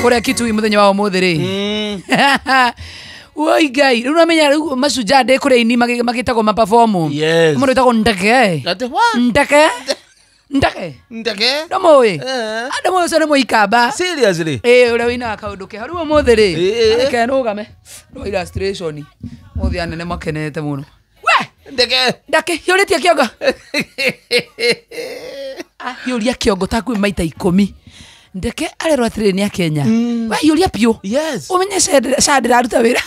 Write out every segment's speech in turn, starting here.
Kũrĩa Kitui mũthenya wa ũmũthĩ rĩ. Woi Ngai, rĩu namenya rĩu Mashujaa Day kũrĩa ini magĩtagwo maperform. Yes. Mũndũ wĩtagwo Ndeke. Ati what? Ndeke. Ndeke. Ndeke. Ndũmũĩ? Eh. Andũ mũĩ ũcio nĩ mũikamba. Seriously? Ĩĩ ũrĩa wĩinaga kaũndũ keho. Rĩu ũmũthĩ rĩ, Ĩĩ. reke nũgame. No illustration. Ũmũthĩ anene makenete mũno. We! Ndeke. Ndake hiũrĩtie kĩongo. Ahiũria kĩongo ta kwĩ maita 10. Ndeke arerwo atĩrĩrĩ nĩ akenya. We hiũria biũ. Yes. Ũmenye ca ndĩraruta wĩra.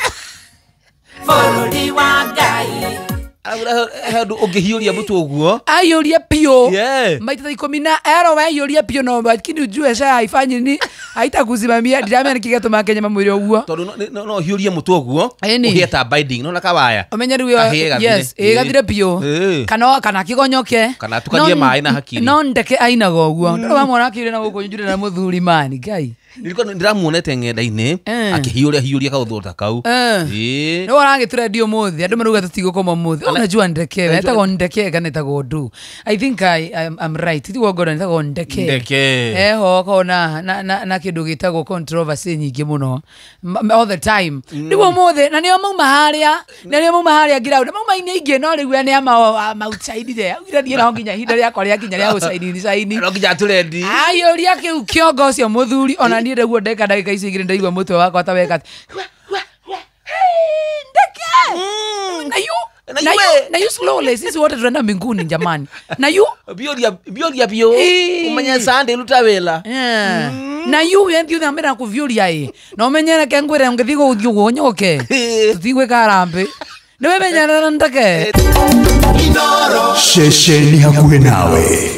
Bũrũri wa Ngai. Aura handu ũngĩhiũria mũtwe ũguo. Ahiũria biũ. Yeah. Maita ta 10 na ero wehiũria biũ no lakini ujue sha haifanyi ni haitakusimamia ndiramenya nĩkĩ gĩatũma Kenya mamwĩre ũguo. Tondũ no ũhiũrie mũtwe ũguo. Ĩni. Ũhĩe ta binding no na kawaya. Ũmenye rĩu Kahĩe gathire. yes, ĩ gathire biũ. Ĩĩ. Kana kĩgonyoke. Kana atukanie maĩ na hakiri. No Ndeke ainaga ũguo. Ndũrĩ wamwona akĩũria na gũkũ njure na mũthuri mani Ngai. Nilikuwa ndĩramuonete ng'enda-inĩ Eh. akĩhiũria hiũria kaũndũ ta kau. Eh. Ĩĩ. Nĩ ũragĩtũrendia ũmũthĩ andũ marauga tũtigũkoma ũmũthĩ. Unajua Ndeke etagwo Ndeke kana etagwo ndu. I think I'm right. Tiguo ngona etagwo Ndeke. Ndeke. Eho kona na kĩndũ gĩtagwo controversy nyingĩ mũno all the time. Rĩu ũmũthĩ na nĩo mauma harĩa na nĩo mauma harĩa ground mauma inĩ ingĩ no rĩu nĩ amaoutsidire. Augire niĩ no nginya ihinda rĩakwa rĩakinya rĩa gũcaini caini. No nginya atũrendi. Aiyũria kĩu kĩongo ũcio mũthuri ona niĩ ndaigua ndeka ndagĩka icio igĩrĩ ndaigua mũtwe wakwa ta weka atĩ, hua, hua, hua, hey, Ndeke. Na yu, Na na yu, yu, na yu slowly, sisi wote tunaenda mbinguni jamani. Na yu, Biũria biũria biũ. Ĩĩ. Ũmenye Sunday ruta wĩra. Yeah. Na yu wenthi uthi ambere na kuvyuria ĩ na ũmenye reke ngwĩre ngĩthiĩ gũthiĩ ũguo nyoke tũtigwĩka harambĩ nĩ wĩmenyerere Ndeke. Ceceni hakuhĩ nawe.